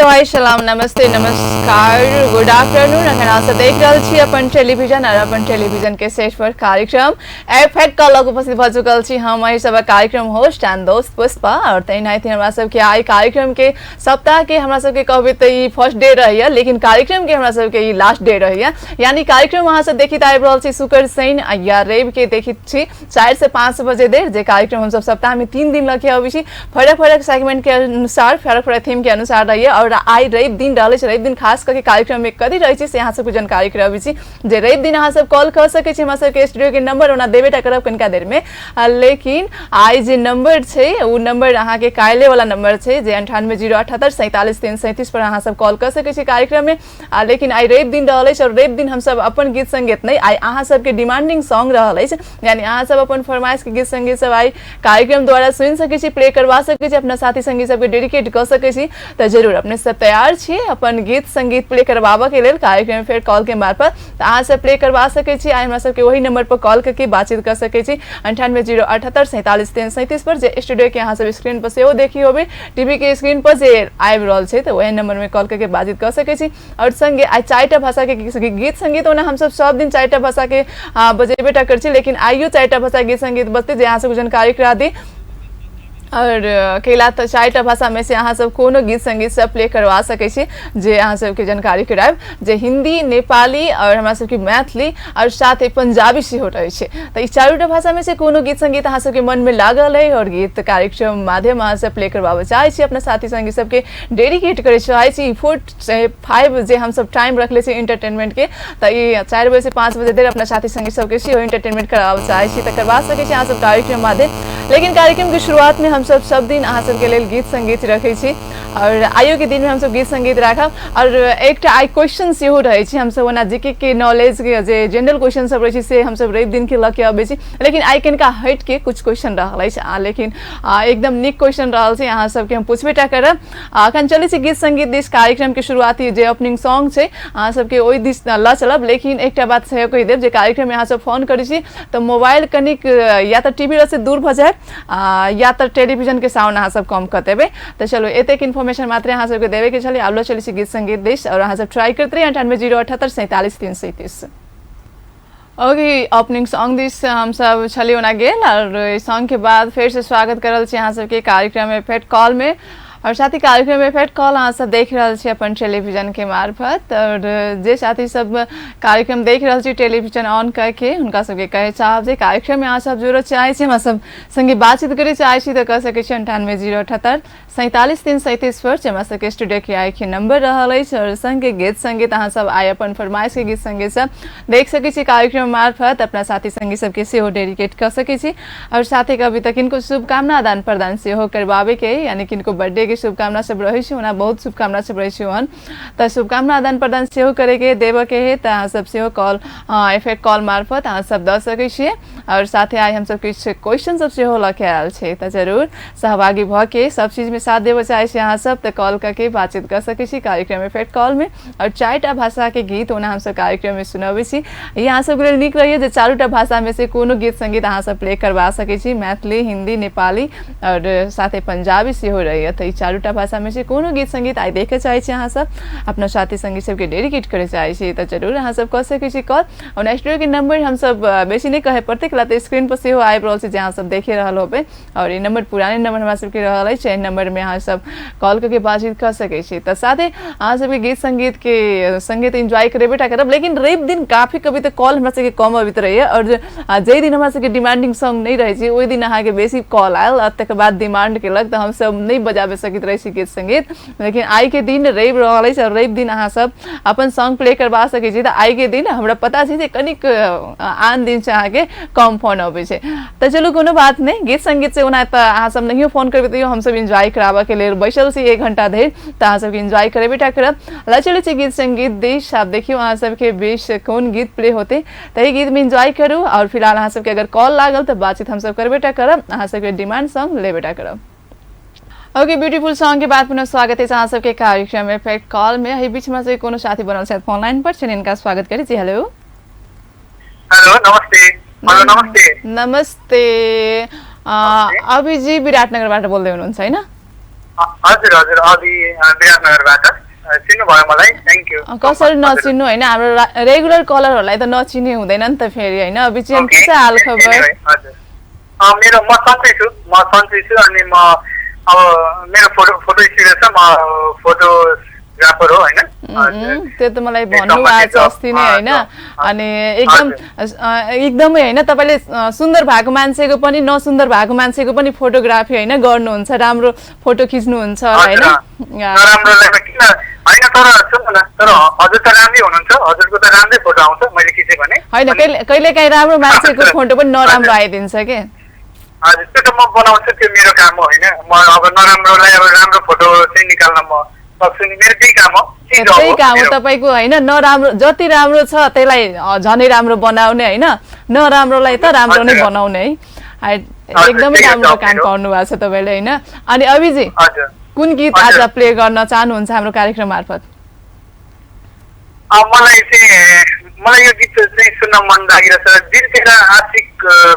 Hello hi सलाम नमस्ते नमस्कार good afternoon. अखन अहाँ सब देख रहल छी अपन टेलीविजन और अपन टेलीविजन के सेट पर कार्यक्रम एफेक्ट कॉल लग उपस्थित भऽ चुकल छी। हम एहि सबक कार्यक्रम होस्ट एंड दोस्त पुष्पा और तहिना हमरा सबके आई कार्यक्रम के सप्ताह के हमरा सबके कहबै तऽ ई फर्स्ट डे रहैया, लेकिन कार्यक्रम के हमरा सबके ई लास्ट डे रहैया। यानी कार्यक्रम अहाँ सब देखित आबि रहल छी शुक्र शनि या रवि के देखित छी 4 से 5 बजे देर, जे कार्यक्रम हमसब सप्ताह में 3 दिन लऽ के अबै छी। फरक फरक सेगमेंट के अनुसार फरक फरक थीम के अनुसार रहैया। और आई रवि दिन रहलै छै, रवि दिन खास करके कार्यक्रम में कथी रहै छै से अहाँ सबके जानकारी कराबै छी। जे रवि दिन अहाँ सब कॉल कऽ सकै छी, हमरा सबके स्टूडियो के नंबर ओना देबे टा करब कनिका देर में, लेकिन आई जे नंबर छै ओ नंबर अहाँके काल्हि वाला नंबर छै जे 98 078 47 337 पर अहाँ सब कॉल कऽ सकै छी कार्यक्रम में। लेकिन आई रवि दिन रहल अछि और रवि दिन हमसब अपन गीत संगीत नहि, आई अहाँ सबके डिमांडिंग सॉन्ग रहल अछि। यानी अहाँ सब अपन फरमाइश के गीत संगीत सब आई कार्यक्रम द्वारा सुनि सकै छी, प्ले करवा सकै छी, अपना साथी संगी सबके डेडिकेट कऽ सकै छी। तऽ जरूर अपने सब तैयार छी अपन गीत संगीत प्ले करवाबऽ के लेल कार्यक्रम फेर कॉल के मार्फत, तऽ अहाँ सब प्ले करवा सकै छी। आई हमरा सबके वही नंबर पर कॉल करके बातचीत कर सकै छी 98 078 47 337 पर, जे स्टूडियो के अहाँ सब स्क्रीन पर सेहो देखी होबै, टीवी के स्क्रीन पर जे आबि रहल छै, तऽ वही नंबर में कॉल करके बातचीत कर सकै छी। और संगे आई 4टा भाषा के गीत संगीत ओना हमसब सब दिन 4टा भाषा के बजेबे टा करै छी, लेकिन आइयो 4टा भाषा गीत संगीत बजतै जे अहाँ सबके जानकारी करा दी। और कैला तऽ 4टा भाषा में से अहाँ सब कोनो गीत संगीत सब प्ले करवा सकै छी जे अहाँ सबके जानकारी करायब, जे हिंदी, नेपाली और हमरा सबके मैथिली और साथ ही पंजाबी सेहो रहै छै। तऽ ई 4टा भाषा में से कोनो गीत संगीत अहाँ सबके मन में लागल है और गीत कार्यक्रम माध्यम अहाँ सब प्ले करवाबऽ चाहै छी, अपना साथी संगी सबके डेडिकेट करै चाहै छी। 4 से 5 जे हमसब टाइम रखले छी एंटरटेनमेंट के, तऽ ई 4 बजे से 5 बजे धरि अपना साथी संगी सबके सेहो एंटरटेनमेंट कराबऽ चाहै छी तऽ करवा सकै छी अहाँ सब कार्यक्रम माध्यम। लेकिन कार्यक्रम के शुरुआत में हमसब सब दिन अहाँ सबके लेल गीत संगीत रखै छी और आइयो के दिन में हमसब गीत संगीत राखब। और एकटा आई क्वेश्चन सेहो रहै छै, हमसब ओना जीके के नॉलेज के जे जनरल क्वेश्चन सब रहै छै से हमसब रवि दिन के लऽ के अबै छी, लेकिन आई कनिका हटि के कुछ क्वेश्चन रहल अछि, लेकिन एकदम नीक क्वेश्चन रहल छै, अहाँ सबके हम पूछबे टा करब। अखन चलै छी गीत संगीत दिस। कार्यक्रम के शुरुआती जे ओपनिंग सॉन्ग छै अहाँ सबके ओहि दिस लऽ चलब, लेकिन एकटा बात सेहो कहि देब जे कार्यक्रम में अहाँ सब फोन करै छी तऽ मोबाइल कनिक या तऽ टीवी से दूर भऽ जायब या तऽ टेलीविजन के साउंड अहाँ सब कम कऽ देबै। तऽ चलू एतेक इन्फॉर्मेशन मात्र अहाँ सबके देबे के छलै। आब लऽ चलै छी गीत संगीत दिस और अहाँ सब ट्राई करैत रही 98 078 47 337। ओके, ओपनिंग सॉन्ग दिस हम सब छली ओना गेल और सॉन्ग के बाद फेर से स्वागत करल छी अहाँ सबके कार्यक्रम में फेर कॉल में। और साथ ही कार्यक्रम में फेर कॉल अहाँ सब देख रहल छी अपन टेलीविजन के मार्फत। और जे साथी सब कार्यक्रम देख रहल छी टेलीविजन ऑन करके, हुनका सबके कहे चाहब जे कार्यक्रम में अहाँ सब जुड़ऽ चाहै छी, हमरा सब संगे बातचीत करे चाहै छी तऽ कऽ सकै छी 98 078 47 337 पर, जे हमरा सबके स्टूडियो के आई के नंबर रहल अछि। और संगे गीत संगीत अहाँ सब आई अपन फरमाइश के गीत संगीत सब देख सकै छी कार्यक्रम मार्फत, अपना साथी संगी सबके सेहो डेडिकेट कऽ सकै छी। और साथे अभी तक किनको शुभकामना आदान प्रदान सेहो करवाबे के, यानी किनको बर्थडे के शुभकामना सब रहै छै, ओना बहुत शुभकामना सब रहै छै ओहन, तऽ शुभकामना आदान प्रदान सेहो करे के देबऽ के है, तऽ अहाँ सब सेहो कॉल इफेक्ट कॉल मार्फत अहाँ सब दऽ सकै छियै। और साथे आई हमसब किछु क्वेश्चन सब सेहो लऽ के आयल छै, तऽ जरूर सहभागी भऽ के सब चीज में साथ देबऽ चाहै छी अहाँ सब तऽ कॉल करके बातचीत कऽ सकै छी कार्यक्रम इफेक्ट कॉल में। और 4टा भाषा के गीत ओना हमसब कार्यक्रम में सुनबै छी, ई अहाँ सबके लेल नीक रहैया जे 4टा भाषा में से कोनो गीत संगीत अहाँ सब प्ले करवा सकै छी, मैथिली, हिंदी, नेपाली और साथे पंजाबी सेहो रहैया। तऽ ई 4टा भाषा में से कोनो गीत संगीत आई देखऽ चाहै छी अहाँ सब, अपना साथी संगी सबके डेडिकेट करऽ चाहै छी तऽ जरूर अहाँ सब कऽ सकै छी कॉल। और स्टूडियो के नंबर हमसब बेसी नहि कहै पड़तै, कैला तऽ स्क्रीन पर सेहो आबि रहल छै जे अहाँ सब देखे रहल होबै। और ई नंबर पुराने नंबर हमरा सबके रहल अछि, एहि नंबर में अहाँ सब कॉल करके बातचीत कऽ सकै छी। तऽ साथे अहाँ सबके गीत संगीत के संगीत एंजॉय करेबे टा करब, लेकिन रवि दिन काफी कभी तऽ कॉल हमरा सबके कम अबैत रहैया। और जाहि दिन हमरा सबके डिमांडिंग सॉन्ग नहि रहै छै ओहि दिन अहाँके बेसी कॉल आयल आ तकर बाद डिमांड केलक, तऽ हमसब नहि बजाबे सकैत रहै छी गीत संगीत। लेकिन आई के दिन रवि रहल अछि और रवि दिन अहाँ सब अपन सॉन्ग प्ले करवा सकै छी। तऽ आई के दिन हमरा पता छै जे कनिक आन दिन से अहाँके कम फोन अबै छै, तऽ चलू कोनो बात नहि, गीत संगीत से ओना तऽ अहाँ सब नहियो फोन करबै तैयो हमसब एंजॉय कराबऽ के लेल बैसल छी 1 घंटा धरि, तऽ अहाँ सबके एंजॉय करेबे टा करब। लऽ चलै छी गीत संगीत दिस। आब देखियौ अहाँ सबके बीच कोन गीत प्ले होतै, तऽ गीत में एंजॉय करू। और फिलहाल अहाँ सबके अगर कॉल लागल तऽ बातचीत हमसब करबे टा करब, अहाँ सबके डिमांड सॉन्ग लेबे टा करब। ओके, ब्यूटीफुल सॉन्ग के बाद पुनः स्वागत है अहाँ सबके कार्यक्रम इफेक्ट कॉल में। एहि बीच में से कोनो साथी बनल छथि फोन लाइन पर, चलिए इनका स्वागत करी छी। हेलो हेलो, नमस्ते। हेलो, नमस्ते। नमस्ते। अभिजी विराटनगरबाट बोल्दै हुनुहुन्छ होइन? हजुर हजुर, अभि विराटनगरबाट। चिन्नुभयो मलाई? Thank you. कसरी नचिन्नु होइन, हाम्रो रेगुलर कलरहरूलाई त नचिने हुँदैन नि त फेरि होइन। अभिजी के छ हाल खबर? हजुर, मेरो म सन्चै छु, म सन्चै छु। अनि म अब मेरो फोटो फोटो स्टुडियो छ, म फोटोग्राफर हो होइन। त्यो त मलाई भन्नुभएको छ अस्ति नै होइन। अनि एकदम एकदमै होइन तपाईँले सुन्दर भएको मान्छेको पनि नसुन्दर भएको मान्छेको पनि फोटोग्राफी होइन गर्नुहुन्छ, राम्रो फोटो खिच्नुहुन्छ होइन? होइन, तर सुन्नु न, तर हजुर त राम्रै हुनुहुन्छ, हजुरको त राम्रै फोटो आउँछ मैले खिचेँ भने। होइन, कहिले काहीँ राम्रो मान्छेको फोटो पनि नराम्रो आइदिन्छ के। हजुर, त्यो त म बनाउँछु, त्यो मेरो काम हो होइन। म अब नराम्रोलाई अब राम्रो फोटो चाहिँ निकाल्न म सक्छु नि, मेरो त्यही काम हो। त्यही काम हो तपाईँको होइन। नराम्रो जति राम्रो छ त्यसलाई झनै राम्रो बनाउने होइन, नराम्रोलाई त राम्रो नै बनाउने है। एकदमै राम्रो काम गर्नु भएको छ तपाईँले होइन। अनि अभिजी, कुन गीत आज प्ले गर्न चाहनुहुन्छ हाम्रो कार्यक्रम मार्फत? मलाई चाहिँ मलाई यो गीत चाहिँ सुन्न मन लागिरहेछ, दिल तेरा आशिक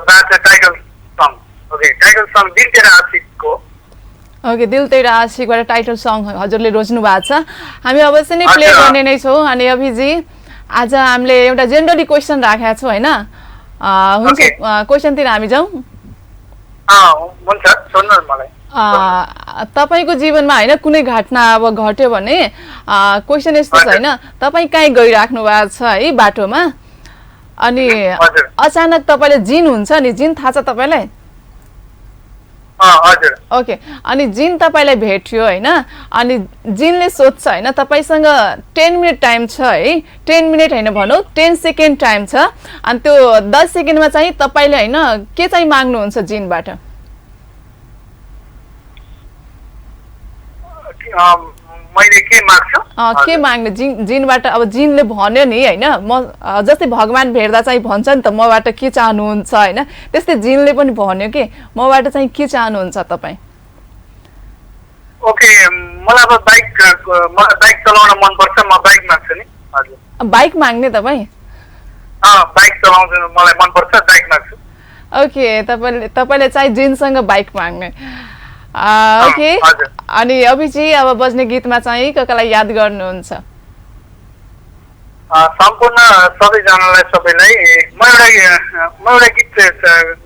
बाट title song. Okay, title song दिल तेरा आशिकको। ओके, दिल तेरा आशिकबाट टाइटल सङ हजुरले रोज्नु भएको छ, हामी अवश्य नै प्ले गर्ने नै छौँ। अनि अभिजी, आज हामीले एउटा जेनरली क्वेसन राखेका छौँ होइन, हुन्छ क्वेसनतिर हामी जाउँ? हुन्छ, सोध्नु मलाई। तपाईँको जीवनमा होइन कुनै घटना अब घट्यो भने, क्वेसन यस्तो छ होइन, तपाईँ कहीँ गइराख्नु भएको छ है बाटोमा, अनि अचानक तपाईँले जिन हुन्छ नि, जिन थाहा छ तपाईँलाई? ओके, अनि जिन तपाईँलाई भेट्यो होइन, अनि जिनले सोध्छ होइन तपाईँसँग 10 मिनट टाइम छ है, 10 मिनट होइन भनौँ 10 सेकेन्ड टाइम छ, अनि त्यो 10 सेकेन्डमा चाहिँ तपाईँले होइन के चाहिँ माग्नुहुन्छ जिनबाट? मैले के माग्छु? के माग्ने जिन जिनबाट? अब जिनले भन्यो नि होइन, म जस्तै भगवान भेट्दा चाहिँ भन्छ नि त मबाट के चाहनुहुन्छ होइन, त्यस्तै जिनले पनि भन्यो कि मबाट चाहिँ के चाहनुहुन्छ तपाईँ? ओके, मलाई अब बाइक, मलाई बाइक चलाउन मनपर्छ, म बाइक माग्छु नि। हजुर, बाइक माग्ने तपाईँ? बाइक चलाउनु मलाई मनपर्छ, बाइक माग्छु। ओके, तपाईँले तपाईँले चाहिँ जिनसँग बाइक माग्ने। ओके, अनि अभिजी अब बज्ने गीतमा चाहिँ कसलाई याद गर्नुहुन्छ? सम्पूर्ण सबैजनालाई, सबैलाई म एउटा गीत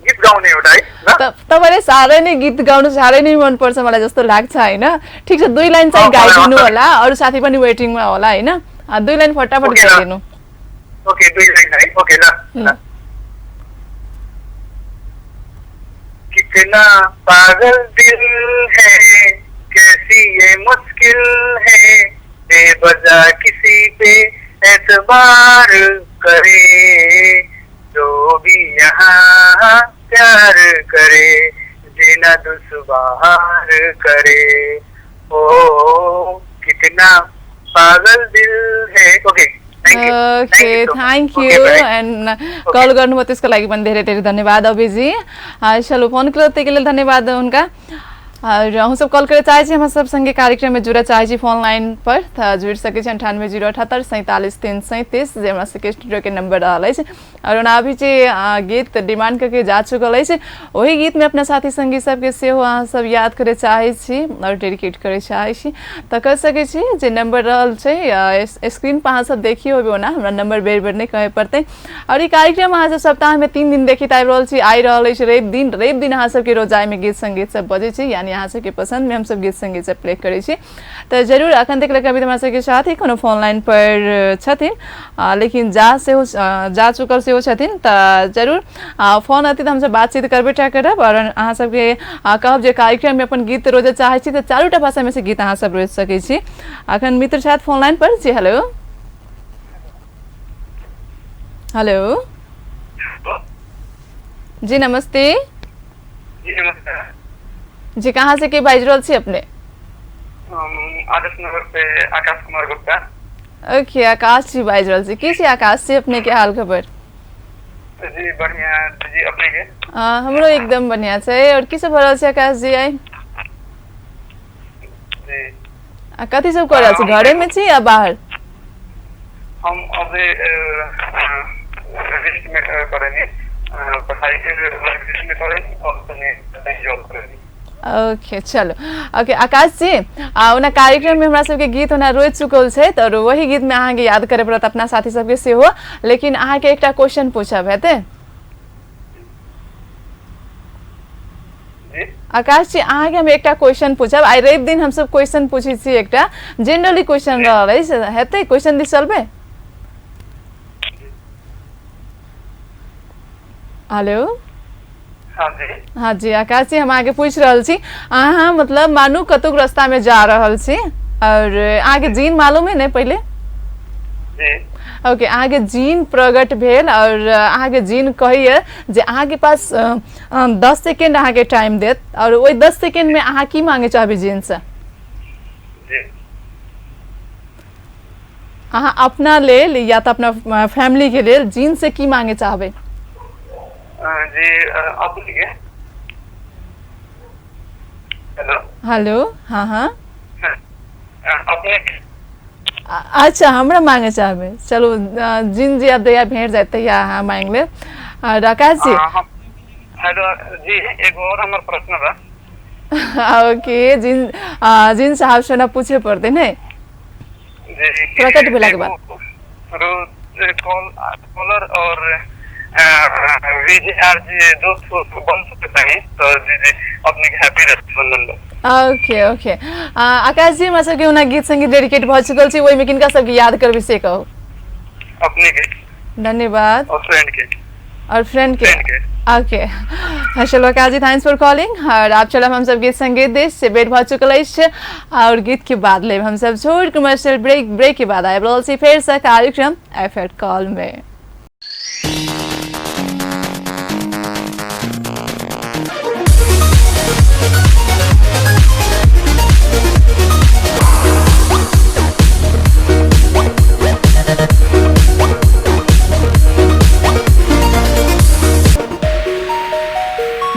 गीत गाउने एउटा है। तपाईँले साह्रै नै गीत गाउनु साह्रै नै मनपर्छ मलाई जस्तो लाग्छ होइन। ठिक छ, 2 लाइन चाहिँ गाइदिनु होला, अरू साथी पनि वेटिङमा होला होइन, 2 लाइन फटाफट गाइदिनु। ओके, 2 लाइन है। ओके, ल। कितना पागल दिल है, कैसी ये मुश्किल है, बेवजह किसी पे एतबार करे, जो भी यहाँ प्यार करे जीना दुश्वार करे, ओ कितना पागल दिल है। Okay, okay, thank you. And call गर्नुभयो त्यसको लागि पनि धेरै धेरै धन्यवाद अभिजी। चलो, फोन के लिए धन्यवाद उनका। और हम सब कॉल करे चाहे हम सब संगे कार्यक्रम में जुड़े चाहे फोन लाइन पर त जुड़ सके 98 0 78 47 3 37 जे हमरा सबके स्टूडियो के नंबर रहल अछि। और ओना अभी जे गीत डिमांड करके जा चुकल अछि, वही गीत में अपना साथी संगी सबके सेहो अहाँ सब याद करे चाहे छी और डेडिकेट करे चाहे छी त कर सके छी। जे नंबर रहल छै स्क्रीन पर अहाँ सब देखियो होबे, ओना हमरा नंबर बेर बेर नहि कहे पड़तै। और ई कार्यक्रम अहाँ सब सप्ताह में 3 दिन देखित आबि रहल छी, आइ रहल अछि रवि दिन। रवि दिन अहाँ सबके रोजाइ में गीत संगीत सब बजै छै, यानी अहाँ सबके पसंद में हम सब गीत संगीत सब प्ले करै छी। तऽ जरूर अखन तक कभी हमरा सबके साथ ही कोनो फोन लाइन पर छथिन, लेकिन जा सेहो जा चुकल सेहो छथिन, तऽ जरूर फोन अती तऽ हमसब बातचीत करबे टा करब। और अहाँ सबके कहब जे कार्यक्रम में अपन गीत रोजऽ चाहै छी तऽ 4 टा भाषा में से गीत अहाँ सब रोजि सकै छी। अखन मित्र छथि फोन लाइन पर। जी हेलो, हेलो जी नमस्ते। जी नमस्कार जी, कहाँ से के बाजि रहल छी अपने? आदर्श नगर से आकाश कुमार गुप्ता। ओके, आकाश जी बाजि रहल छी। की छी आकाश जी अपने के हाल खबर? जी बढ़िया जी, अपने के? हमरो एकदम बढ़िया छै। और की सब भऽ रहल छै आकाश जी आइ? जी आ कथी सब कऽ रहल छी, घरे में छी या बाहर? हम अभी रेस्ट में करेनी, पढ़ाई के लाइब्रेरी में करेनी और तनी जॉब करेनी। ओके चलो। ओके आकाश जी, ओना कार्यक्रम में हमरा सबके गीत ओना रोज चुकल छै, तऽ वही गीत में अहाँके याद करे पड़त अपना साथी सबके सेहो, लेकिन अहाँके एकटा क्वेश्चन पूछब हेतै। जी। आकाश जी, अहाँके हम एकटा क्वेश्चन पूछब। आइ रवि दिन हमसब क्वेश्चन पूछै छी, एकटा जेनरली क्वेश्चन रहल अछि, हेतै? क्वेश्चन दिस चलबै? हेलो। हाँ जी। हाँ जी आकाश जी, हम अहाँके पूछि रहल छी, अहाँ मतलब मानू कतहु रास्ता में जा रहल छी और अहाँके जीन मालूम है ने पहिले? जी। ओके, अहाँके जीन प्रकट भेल और अहाँके जीन कहैया जे अहाँके पास 10 सेकेंड अहाँके टाइम देत और ओहि 10 सेकेंड में अहाँ की मांगे चाहबै जीन से? जी। अहाँ अपना लेल या तऽ अपना फैमिली के लेल जीन से की मांगे चाहबै? जी, अपने के। हेलो। हेलो। हाँ हाँ। अपने के। अच्छा, हमरा मांगे चाहबै। चलू, जिन जी आब जहिया भेट जायत तहिया अहाँ मांगि लेब। और आकाश जी। हेलो जी, एगो और हमर प्रश्न बा। ओके, जिन जिन साहब से ना पूछे पड़ते ने जी। प्रकट भेला के बाद। कॉल कॉलर और वीजीआर जी दोस्त बन सकता है तो जी जी, अपने के हैप्पी रक्षाबंधन बा। ओके ओके, आकाश जी, हमरा सबके ओना गीत संगीत डेडिकेट भऽ चुकल छै, ओहिमे किनका सबके याद करबै से कहू। अपने के। धन्यवाद। और फ्रेंड के। और फ्रेंड के। फ्रेंड के। ओके चलो आकाश जी, thanks for calling. और आप चलब हम सब गीत संगीत दिस से बेट भऽ चुकल अछि और गीत के बाद लेब हम सब छोट कमर्शियल ब्रेक। ब्रेक के बाद आबि रहल छी फेर से कार्यक्रम एफ एट कॉल में।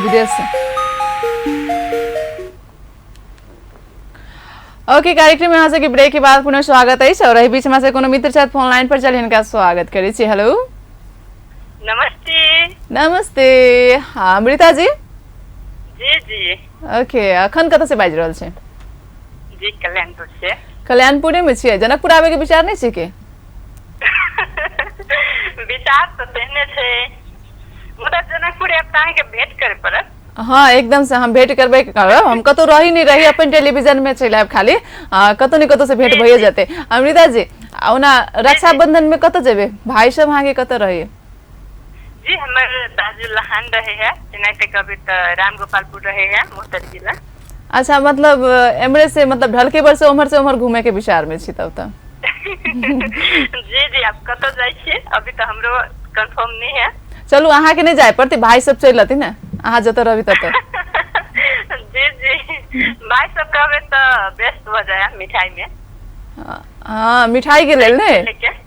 विदेश से। ओके, कार्यक्रम में अहाँ सबके ब्रेक के बाद पुनः स्वागत अछि और एहि बीच हमरा सबके कोनो मित्र छथि फोन लाइन पर, चलि हिनका स्वागत करै छी। हेलो। नमस्ते। नमस्ते। हाँ, अमृता जी। जी जी। ओके, अखन कतऽ से बाजि रहल छी? जी, कल्याणपुर से। कल्याणपुरे में छियै? जनकपुर आबे के विचार नहि छै के? विचार तऽ तेहने छै, मुदा जनकपुर आयब तऽ अहाँके भेंट करे पड़त। हाँ, एकदम से हम भेंट करबे करब। हम कतौ रही नहीं रही, अपन टेलीविजन में चलि आयब खाली, कतौ ने कतौ से भेंट भइए जेतै। अमृता जी, ओना रक्षाबंधन में कतऽ जेबै? भाई सब अहाँके कतऽ रहैए? जी, हमर दाजू लहान रहे है, तेनाहिते कभी तऽ राम गोपालपुर रहे है, मोहतर जिला। अच्छा, मतलब एम्हरे से, मतलब ढलके से उम्हर से उम्हर घूमे के विचार में छी तब तऽ? जी जी, आप कतऽ जाइ छियै अभी तऽ हमरो कंफर्म नहीं है। चलू, अहाँके नहि जाय पड़तै, भाई सब चलि रहती ने, अहाँ जतऽ रहबी ततऽ। जी जी, भाई सब कहबै तऽ व्यस्त भऽ जाए मिठाई में। हाँ, मिठाई के लेल ने। लेके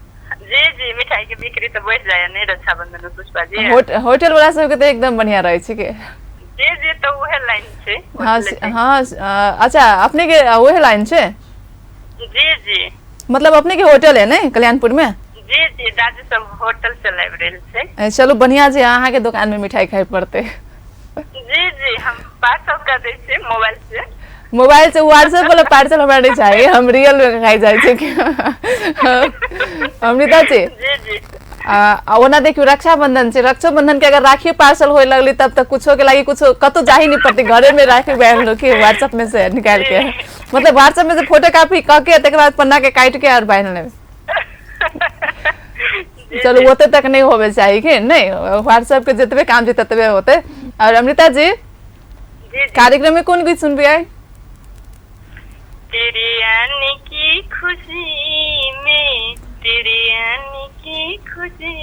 जी जी, मिठाई के बिक्री तऽ बढ़ि जाए नहीं रक्षाबंधन में पुष्पा जी। होटल वाला सबके तऽ एकदम बढ़िया रहै छै के। जी जी, तऽ उहे लाइन छै। हाँ। होटले छै। हाँ, अच्छा, अपने के उहे लाइन छै? जी जी। मतलब अपने के होटल है ने कल्याणपुर में? जी जी, दादी सब होटल चलाबि रहल छै। चलू बढ़िया छै, अहाँके दुकान में मिठाई खाइ पड़तै। जी जी, हम पार्सल कर दै छियै मोबाइल से। मोबाइल से व्हाट्सएप वाला पार्सल हमरा नहीं चाहिए, हम रियल में खाइ जाइ छै। अमृता जी। जी जी। आ ओना देखियौ, रक्षाबंधन छै, रक्षाबंधन के अगर राखी पार्सल होए लगली तब तक कुछो के लागी कुछो कतौ जाही नहीं पड़तै, घरे में राखी बांध लो के व्हाट्सएप में से निकाल के, मतलब व्हाट्सएप में से फोटो कॉपी कऽ के तकर बाद पन्ना के काटि के और बांध लेबै। चलू, ओते तक नहीं होबे चाही के नहीं, व्हाट्सएप के जतबे काम छै ततबे होते। और अमृता जी। जी जी। कार्यक्रम में कोन गीत सुनबै आइ? तेरे आने की खुशी में, तेरे आने की खुशी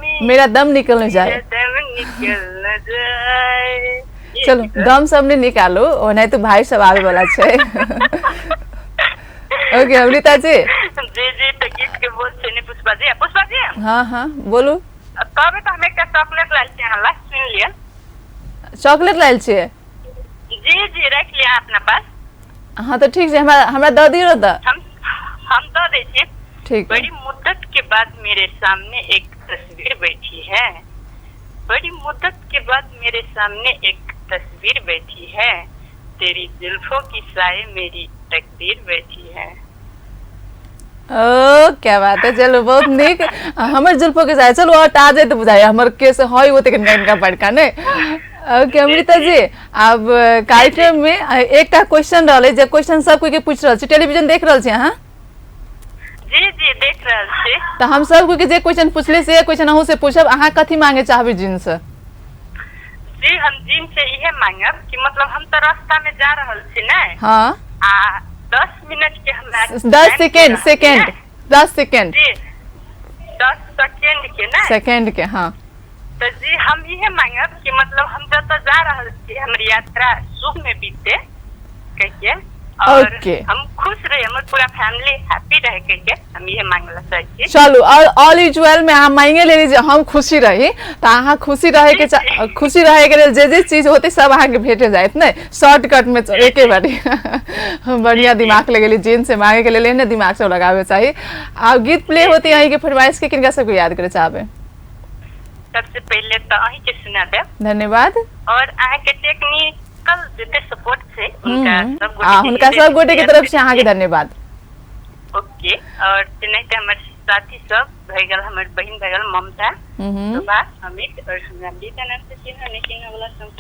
में मेरा दम निकल न जाए। मेरा दम निकल न जाए। ये चलू, गीत है। दम सब नहीं निकालू, ओनाहिते भाई सब आबे वाला छै। ओके अमृता जी। जी जी, तऽ गीत के बोल छै ने पुष्पा जी, पुष्पा जी। हाँ हाँ, बोलू। कहबै तऽ हम एकटा चॉकलेट लायल छी अहाँ ला, सुनि लिअ। चॉकलेट लायल छियै? जी जी, राखि लिअ अपना पास। हाँ तऽ ठीक छै, हमरा हमरा दऽ दियौ तऽ। हम दऽ दै छी। ठीक। बड़ी मुद्दत के बाद मेरे सामने एक तस्वीर बैठी है, बड़ी मुद्दत के बाद मेरे सामने एक तस्वीर बैठी है, तेरी जुल्फों की साए मेरी तकदीर बैठी है। ओ क्या बात है, चलू बहुत नीक। हमर जुल्फो के साया, चलू और ताजे तऽ बुझाइया हमर केस है ओते कनिका बड़का ने। ओके अमृता जी, आब कार्यक्रम में एकटा क्वेश्चन रहलै जे क्वेश्चन सब कोई के पूछि रहल छी। टेलीविजन देख रहल छी अहाँ? जी जी देख रहल छी। तऽ हम सब कोई के जे क्वेश्चन पूछले से क्वेश्चन अहूँ से पूछब, अहाँ कथी मांगे चाहबै जिन से? जी हम जिन से इहे मांगब कि मतलब हम तऽ रास्ता में जा रहल छी ने। हाँ। आ 10 मिनट के हमरा 10 सेकेंड, सेकेंड 10 सेकेंड। जी 10 सेकेंड के ने, सेकेंड के। हाँ तो जी हम इहे मांगब कि मतलब हम जतऽ जा रहल छी हमर यात्रा सुख में बीते कहिके, और हम खुश रहे, हमर पूरा फैमिली हैप्पी रहे कहिके हम इहे मांगला चाहै छी। चलू, और ऑल is well में अहाँ मांगे लेली जे हम खुशी रही, तऽ अहाँ खुशी रहे के खुशी रहे के लेल जे जे चीज होते सब अहाँके भेटे जायत ने शॉर्टकट में एके बारी। बढ़िया दिमाग लगेली, जिन से मांगे के लेल एहने दिमाग सब लगावे चाही। आ गीत प्ले होते अहीं के फरमाइश के किनका सबके याद करे चाहबे? सबसे पहले तो अहीं के सुना देब। धन्यवाद। और अहाँ के टेक्निकल जते सपोर्ट छै उनका सब गोटे, हुनका सब गोटे के तरफ से अहाँ के धन्यवाद। ओके, और तेनाहिते हमर साथी सब भए गेल, हमर बहिन भए गेल ममता, शोभा, अमित, और हमरा बेटा नाम से चिन्ह नहीं चिन्ह वाला सब।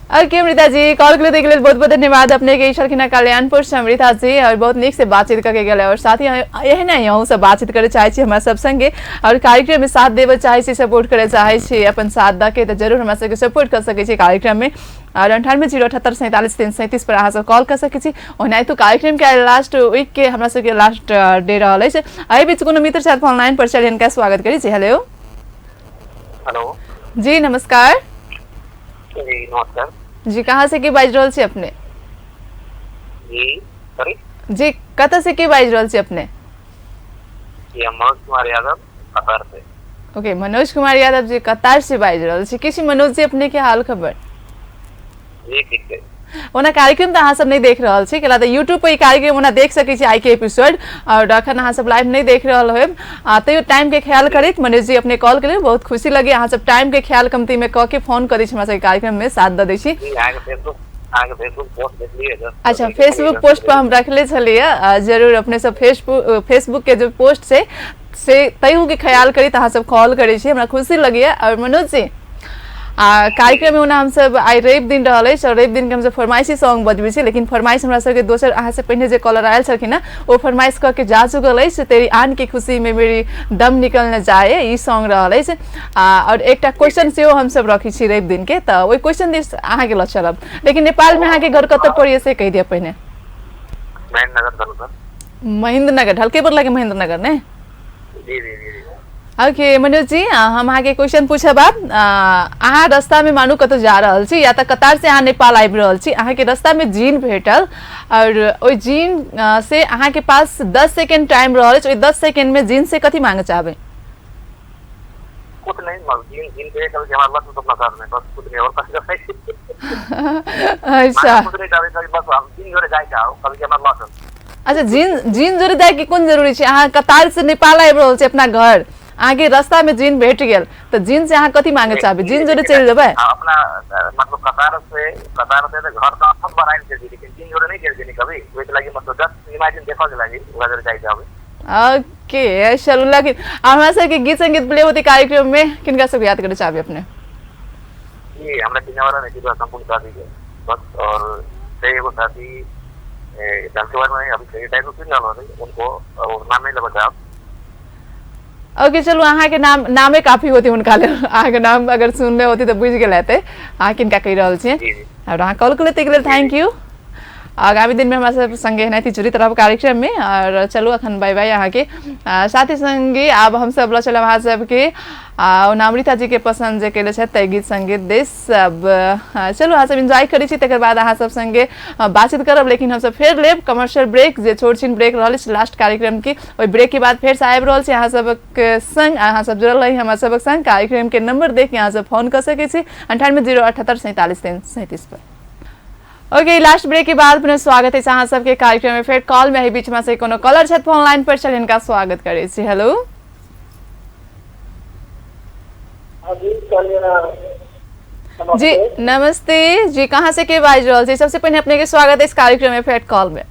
ओके अमृता जी, कॉल के लिए बहुत बहुत धन्यवाद अपने के। छलखिन कल्याणपुर से अमृता जी, और बहुत नीक से बातचीत करके गेलै। और साथ ही एहना अहूँ सब बातचीत करे चाहे छी हमरा सब संगे और कार्यक्रम में साथ देबऽ चाहे छी, सपोर्ट करे चाहे छी अपन साथ दऽ के, तऽ जरूर हमरा सबके सपोर्ट कर सकै छी कार्यक्रम में। और 98 0 78 47 337 पर अहाँ सब कॉल कर सकै छी। ओनाहितो कार्यक्रम के लास्ट वीक के हमरा सबके लास्ट डे रहल अछि। एहि बीच कोनो मित्र छथि फोन लाइन पर, चलि हिनका स्वागत करै छी। हेलो। हेलो जी नमस्कार। जी नमस्कार। जी कहाँ से के बाजि रहल छी अपने? जी सॉरी। जी कतऽ से के बाजि रहल छी अपने? जी हम मनोज कुमार यादव कतार से। ओके मनोज कुमार यादव जी कतार से बाजि रहल छी। की छी मनोज जी अपने के हाल खबर? जी ठीक है। ओना कार्यक्रम तऽ अहाँ सब नहीं देख रहल छी, कैला तऽ यूट्यूब पर ई कार्यक्रम ओना देख सकै छी आई के एपिसोड, और अखन अहाँ सब लाइव नहीं देख रहल होब। तैयो टाइम के ख्याल करैत मनोज जी अपने कॉल केलियै, बहुत खुशी लगे। अहाँ सब टाइम के ख्याल कमती में कऽ के फोन करै छी हमरा सबके कार्यक्रम में साथ दऽ दै छी। अच्छा फेसबुक पोस्ट पर हम रखले छलियै, जरूर अपने सब फेसबुक के जो पोस्ट छै से तैयो के ख्याल करैत अहाँ सब कॉल करै छी, हमरा खुशी लगैया। और मनोज जी कार्यक्रम में ओना हमसब आइ रवि दिन रहल अछि और रवि दिन के हमसब फरमाइशी सॉन्ग बजबै छी, लेकिन फरमाइश हमरा सबके दोसर अहाँ से पहिने जे कॉलर आयल छलखिन हँ ओ फरमाइश कऽ के जा चुकल अछि, तेरी आन के खुशी में मेरी दम निकल न जाए ई सॉन्ग रहल अछि। और एकटा क्वेश्चन सेहो हमसब रखै छी रवि दिन के, तऽ ओहि क्वेश्चन दिस अहाँके लऽ चलब। लेकिन नेपाल में अहाँके घर कतऽ पड़ैया से कहि दिअ पहिने। महेंद्र नगर, ढलकेपुर लगे महेंद्र नगर ने? जी जी जी। ओके मनोज जी, हम अहाँके क्वेश्चन पूछब। आब अहाँ रास्ता में मानू कतौ जा रहल छी या तऽ कतार से अहाँ नेपाल आबि रहल छी, अहाँके रास्ता में जीन भेटल और ओहि जीन से अहाँके पास 10 सेकेंड टाइम रहल अछि, ओहि 10 सेकेंड में जीन से कथी मांगे चाहबै? कुछ नहीं, जीन जीन के कभी हमारा लक्ष्य सपना साथ में बस कुछ नहीं और कभी। अच्छा कुछ नहीं चाहबै, कभी बस हम जीन जोरे जाय चाहो कभी हमारा लक्ष्य। अच्छा जीन जीन जोरे जाय के कोन जरूरी छै? अहाँ कतार से नेपाल आबि रहल छी अपना घर, अहाँके रास्ता में जीन भेट गेल तऽ जीन से अहाँ कथी मांगे चाहबै? जीन जोरे चलि जेबै? अपना मतलब कतार से तो घर तो अपन बनाइल छै, लेकिन जीन जोरे नहीं गेल कभी, ओहि के लागि मतलब जस्ट इमेजिन देखऽ के लागि ओकरा जोरे जाय चाहबै। ओके चलू, लेकिन हमरा सबके गीत संगीत प्ले होते कार्यक्रम में किनका सब याद करे चाहबै अपने? जी हमरा चिन्है वाला नहीं संपूर्ण साथी के बस, और एगो साथी ढलकेवर में अभी टाइम सुन रहल उनको और नाम नहीं लेबऽ चाहब। ओके चलू, अहाँके नाम नामे काफी होती हुनका लेल, अहाँके नाम अगर सुनले होती तऽ बुझि गेल हेतै अहाँ किनका कहि रहल छियै। और अहाँ कॉल केलियै ताहिके लेल thank you. आगामी दिन में हमरा सब संगे एनाहिते जुड़ित रहब कार्यक्रम में। और चलू अखन बाय बाय अहाँके। साथ ही संगे आब हमसब लऽ चलब अहाँ सबके अमृता जी के पसंद जे केले छथि तै गीत संगीत दिस। अब चलू अहाँ सब एंजॉय करै छी, तकर बाद अहाँ सब संगे बातचीत करब। लेकिन हमसब फेर लेब कमर्शियल ब्रेक, जे छोट छिन ब्रेक रहल अछि लास्ट कार्यक्रम के, ओहि ब्रेक के बाद फेर से आबि रहल छी अहाँ सबक संग। अहाँ सब जुड़ल रही हमरा सबक संग। कार्यक्रम के नंबर देख के अहाँ सब फोन कऽ सकै छी 98 0 78 47 337 पर। ओके लास्ट ब्रेक के बाद पुनः स्वागत है अहाँ सबके कार्यक्रम में। फेर कॉल में एहि बीच में से कोनो कॉलर छथि फोन लाइन पर, चल हिनका स्वागत करै छी। हेलो जी नमस्ते जी, कहाँ से के बाजि रहल छी? सबसे पहिने अपने के स्वागत है इस कार्यक्रम में फेट कॉल में।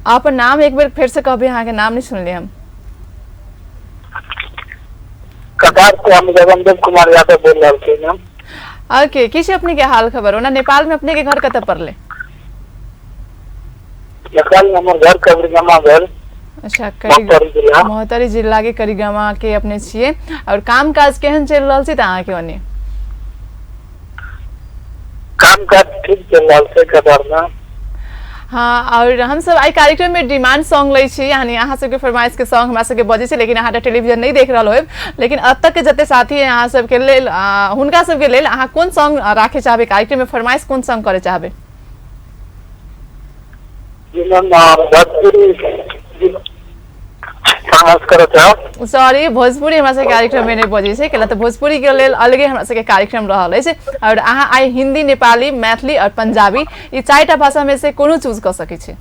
आप नाम एक बेर फिर से कहबे, अहाँ के नाम नहीं सुनलिए हम। कतार से हम जगनदेव कुमार यादव बोल रहल छी मैम। ओके, की छै अपने के हाल खबर? ओना नेपाल में अपने के घर कतऽ पड़ले? नेपाल में हमर घर कबरीगामा भेल। अच्छा, महोत्तरी जिला। महोत्तरी जिला के करीगामा के अपने छियै। और काम काज केहन चलि रहल छै तऽ अहाँके ओने? काम काज ठीक चलि रहल छै कतार में। हाँ, और हम सब आई कार्यक्रम में डिमांड सॉन्ग लै छी, यानी अहाँ सबके फरमाइश के सॉन्ग हमरा सबके बजै छै, लेकिन अहाँ तऽ टेलीविजन नहीं देख रहल होब, लेकिन अब तक के जते साथी हैं अहाँ सबके लेल, हुनका सबके लेल अहाँ कोन सॉन्ग राखे चाहबै कार्यक्रम में? फरमाइश कोन सॉन्ग करे चाहबै? जी मैम, भोजपुरी फरमाइश करे चाहब। सॉरी, भोजपुरी हमरा सबके कार्यक्रम में नहीं बजै छै, कैला तऽ भोजपुरी के लेल अलगे हमरा सबके कार्यक्रम रहल अछि। और अहाँ आइ हिंदी, नेपाली, मैथिली और पंजाबी ई चारिटा भाषा में से कोनो चूज कऽ सकै छी।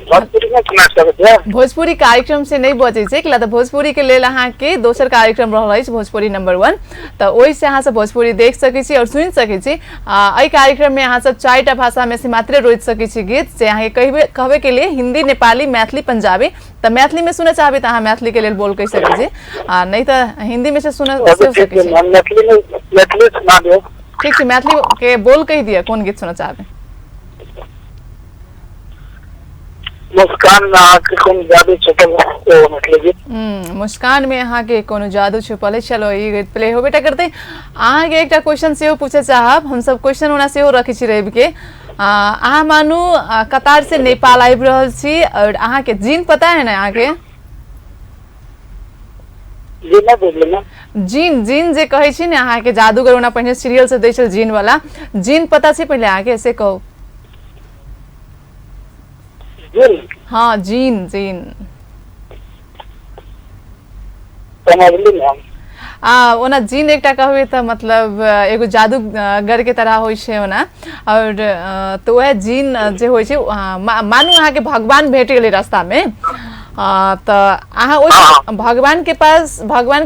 भोजपुरी में सुना सकै छियै? भोजपुरी कार्यक्रम से नहीं बजै छै, कैला तऽ भोजपुरी के लेल अहाँके दोसर कार्यक्रम रहल अछि भोजपुरी नंबर 1, तऽ ओहिसँ अहाँ सब भोजपुरी देख सकै छी और सुनि सकै छी। एहि कार्यक्रम में अहाँ सब चारिटा भाषा में से मात्रे रोकि सकै छी गीत, से अहाँके कहबे के लिए हिंदी, नेपाली, मैथिली, पंजाबी। तऽ मैथिली में सुनऽ चाहबै तऽ अहाँ मैथिली के लेल बोल कहि सकै छी, आ नहीं तऽ हिंदी में से सुनऽ सेहो सकै छी। मैथिली में, मैथिली सुना दियौ। ठीक छै, मैथिली के बोल कहि दिअ, कोन गीत सुनऽ चाहबै? मुस्कान में अहाँके कोनो जादू छुपल है, ओ मैथिली गीत। मुस्कान में अहाँके कोनो जादू छुपल है। चलो ई गीत प्ले होबे टा करतै। अहाँके एकटा क्वेश्चन सेहो पूछे चाहब, हमसब क्वेश्चन ओना सेहो रखै छी रवि के। अहाँ मानू कतार से नेपाल आबि रहल छी और अहाँके जीन पता है ना अहाँके? जी नहि बुझलियै ना। जीन, जीन जे कहै छी ने अहाँके जादूगर ओना पहिने सीरियल से दै छल जीन वाला, जीन पता छै पहिले अहाँके, से कहू। जीन? हाँ, जीन, जीन। समझली ना। ओना जीन एकटा कहबै तऽ मतलब एगो जादूगर के तरह होइ छै ओना, और तऽ वएह जीन जे होइ छै, मानू अहाँके भगवान भेट गेलै रास्ता में, तऽ अहाँ ओहि भगवान के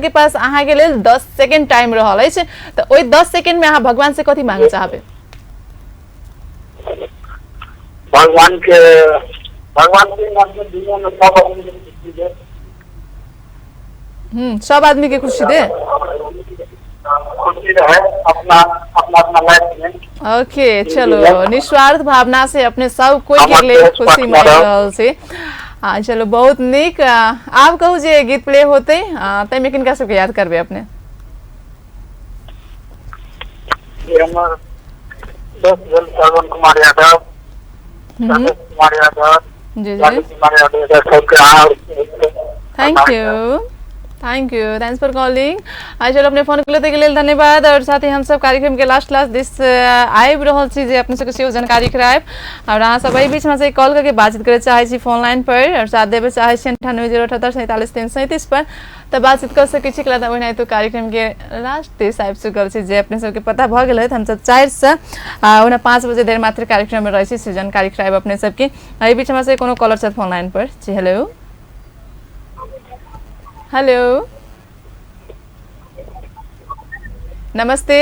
पास अहाँके लेल 10 सेकेंड टाइम रहल अछि, तऽ ओहि 10 सेकेंड में अहाँ भगवान से कथी मांगऽ चाहबै? भगवान के नाम में दुनिया में सब आदमी के खुशी दे। सब आदमी के खुशी दे, खुशी रहे अपना अपना अपना लाइफ में। ओके, चलो निस्वार्थ भावना से अपने सब कोई के लिए खुशी मना रहल छै। चलो बहुत नीक। आब कहू जे गीत प्ले होते ताहिमे किनका सबके याद करबै अपने? हमर दोस्त भेल श्रवण कुमार यादव, कुमार यादव जी जी, कुमार यादव सबके। Thank you, thank you, thanks for calling. चलो अपने फोन के लेल धन्यवाद। और साथ ही हम सब कार्यक्रम के लास्ट लास्ट this आबि रहल छी जे अपने सबके सेहो जानकारी करायब। और अहाँ सब एहि बीच में से कॉल करके बातचीत करे चाहै छी फोन लाइन पर और साथ देवे चाहै छी 98 0 78 47 3 37 पर, तऽ बातचीत कर सकै छी। ओहिना कार्यक्रम के लास्ट दिस आबि चुकल छी जे अपने सबके पता भऽ गेल होत। हमसब 4 से ओना 5 बजे धरि मात्र कार्यक्रम में रहै छी, से जानकारी करायब अपने सबके। एहि बीच हमरा से कोनो कॉलर छथि फोन लाइन पर। जी हेलो, हेलो, नमस्ते,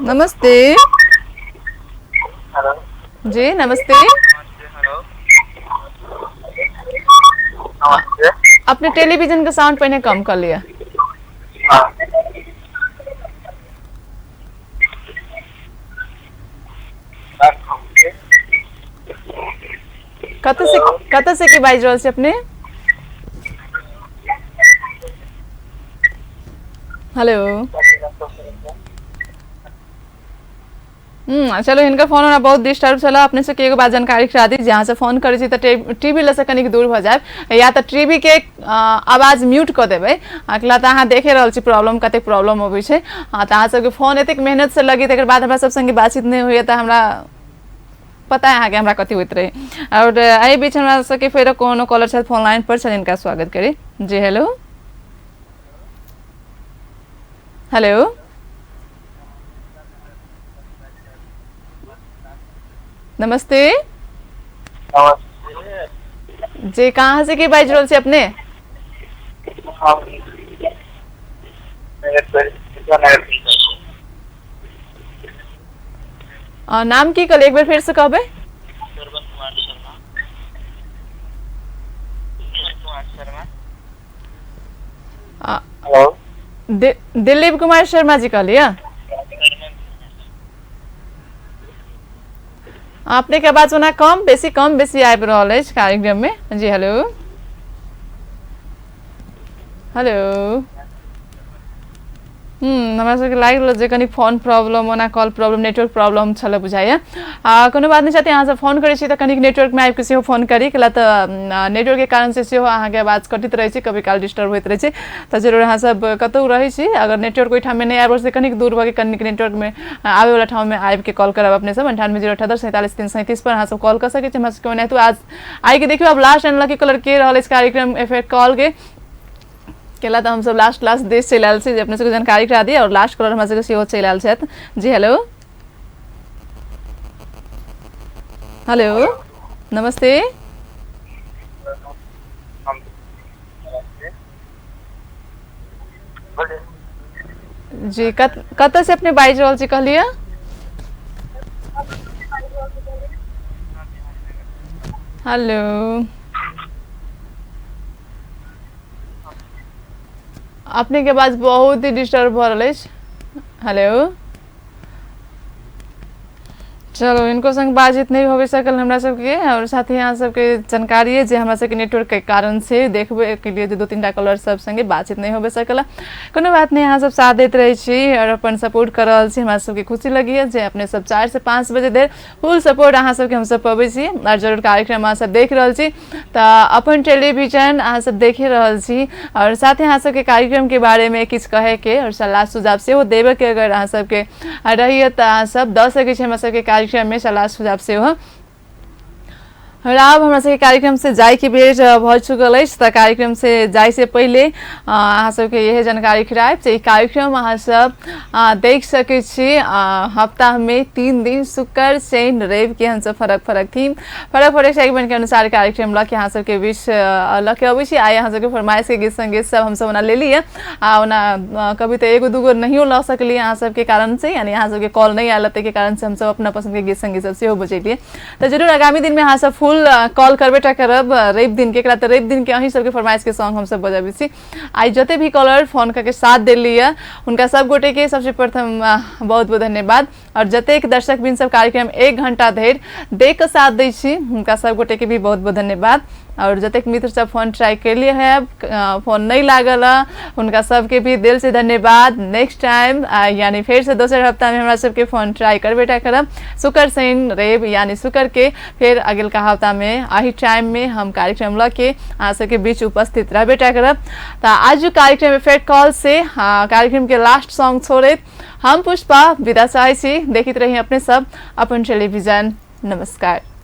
नमस्ते। हेलो जी नमस्ते। हेलो नमस्ते। अपने टेलीविजन का साउंड पहले कम कर लिया। कत से के बाजि रहल छी अपने? हेलो, चलो हिनकर फोन हमरा बहुत डिस्टर्ब छल। अपने सबके एगो बात जानकारी करा दी, जहाँ से फोन करै छी तऽ टीवी लग से कनिक दूर भऽ जायब, या तऽ टीवी के आवाज म्यूट कऽ देबै, अगला तऽ अहाँ देखे रहल छी प्रॉब्लम, कतेक प्रॉब्लम अबै छै। तऽ अहाँ सबके फोन एतेक मेहनत से लगी तकर बाद हमरा सब संगे बातचीत नहि होइए, तऽ हमरा पता है अहाँके हमरा कथी होइत रहे। और एहि बीच हमरा सबके फेर कोनो कॉलर छथि फोन लाइन पर, छनि हिनका स्वागत करी। जी हेलो, हेलो, नमस्ते। जी कहाँ से के बाजि रहल छी अपने? नाम की कहलियै एक बेर फेर से कहबै? दिलीप कुमार शर्मा जी कहलियै? अपने के आवाज ओना कम बेसी आबि रहल अछि कार्यक्रम में। जी हेलो हेलो। हमरा सबके लागि रहल जे कनि फोन प्रॉब्लम, ओना कॉल प्रॉब्लम, नेटवर्क प्रॉब्लम छल बुझाइए। कोनो बात नहि छै, अहाँ सब फोन करै छी तऽ कनिक नेटवर्कमे आबि कऽ सेहो फोन करी, कैला तऽ नेटवर्कके कारण से सेहो अहाँके आवाज कटैत रहै छै, कभी काल डिस्टर्ब होइत रहै छै। तऽ जरूर अहाँ सब कतहु रहै छी, अगर नेटवर्क ओहिठाममे नहि आबि रहल छै कनिक दूर भऽ के कनिक नेटवर्कमे आबैवला ठाममे आबिके कॉल करब अपने सब। 98 078 47 3 37 पर अहाँ सब कॉल कऽ सकै छी हमरा सबके। ओनाहितो आज आइके देखियौ आब लास्ट एंड लकी कलर के रहल अछि कार्यक्रम इफेक्ट कॉल के, केला तऽ हमसब लास्ट लास्ट देश चलि आयल छी जे अपने सबके जानकारी करा दी, और लास्ट कलर हमरा सबके सेहो चलि आयल छथि। जी हेलो हेलो नमस्ते। जी कतऽ से अपने बाजि रहल छी कहलियै? हेलो अपने के आवाज बहुत ही डिस्टर्ब भऽ रहल अछि। हेलो चलो इनको संग बातचीत नहीं होबे सकल हमरा सबके। और साथ ही अहाँ सबके जानकारी जे हमरा सबके नेटवर्क के कारण से देखबे के लिए जे 2-3 टा कॉलर सब संगे बातचीत नहीं होबे सकल। कोनो बात नहीं, अहाँ सब साथ दैत रहै छी और अपन सपोर्ट कर रहल छी, हमरा सबके खुशी लगैए जे अपने सब 4 से 5 बजे धरि फुल सपोर्ट अहाँ सबके हमसब पबै छी और जरूर कार्यक्रम अहाँ सब देख रहल छी। तऽ अपन टेलीविजन अहाँ सब देखे रहल छी और साथ ही अहाँ सबके कार्यक्रम के बारे में किछु कहे के और सलाह सुझाव सेहो देबे के अगर अहाँ सबके रहैए तऽ अहाँ सब दऽ सकै छी हमरा सबके कार्यक्रम में सलाह सुझाव सेहो। और आब हमरा सबके कार्यक्रम से जाय के बेर भऽ चुकल अछि, तऽ कार्यक्रम से जाय से पहिले अहाँ सबके इहे जानकारी करायब जे ई कार्यक्रम अहाँ सब देख सकै छी हफ्ता में 3 दिन, शुक्र शनि रवि के हमसब फरक फरक थीम फरक फरक सेगमेंट के अनुसार कार्यक्रम लऽ के अहाँ सबके बीच लऽ के अबै छी। आइ अहाँ सबके फरमाइश के गीत संगीत सब हमसब ओना लेलियै, आ ओना कभी तऽ एगो दूगो नहियो लऽ सकलियै अहाँ सबके कारण से, यानी अहाँ सबके कॉल नहि आयल ताहिके कारण से हमसब अपना पसंद के गीत संगीत सब सेहो बजेलियै। तऽ जरूर आगामी दिन में अहाँ सब फुल कॉल करबे टा करब रवि दिन के, एकरा तऽ रवि दिन के अहीं सबके फरमाइश के सॉन्ग हमसब बजबै छी। आइ जते भी कॉलर फोन करके साथ देलियै हुनका सब गोटे के सबसे प्रथम बहुत बहुत धन्यवाद। और जतेक दर्शक बिन सब कार्यक्रम 1 घंटा धरि देख के साथ दै छी हुनका सब गोटे के भी बहुत बहुत धन्यवाद। और जतेक मित्र सब फोन ट्राई केलिए है फोन नहीं लागल हुनका सबके भी दिल से धन्यवाद। नेक्स्ट टाइम यानी फिर से दोसर हफ्ता में हमरा सबके फोन ट्राई करबे टा करब, शुक्र शनि रवि यानी शुक्र के फिर अगिलका हफ्ता में अही टाइम में हम कार्यक्रम लऽ के अहाँ सबके बीच उपस्थित रहबे टा करब। तऽ आज कार्यक्रम इफेक्ट कॉल से कार्यक्रम के लास्ट सॉन्ग छोड़ैत हम पुष्पा विदा चाहै छी। देखैत रही अपने सब अपन टेलीविजन। नमस्कार।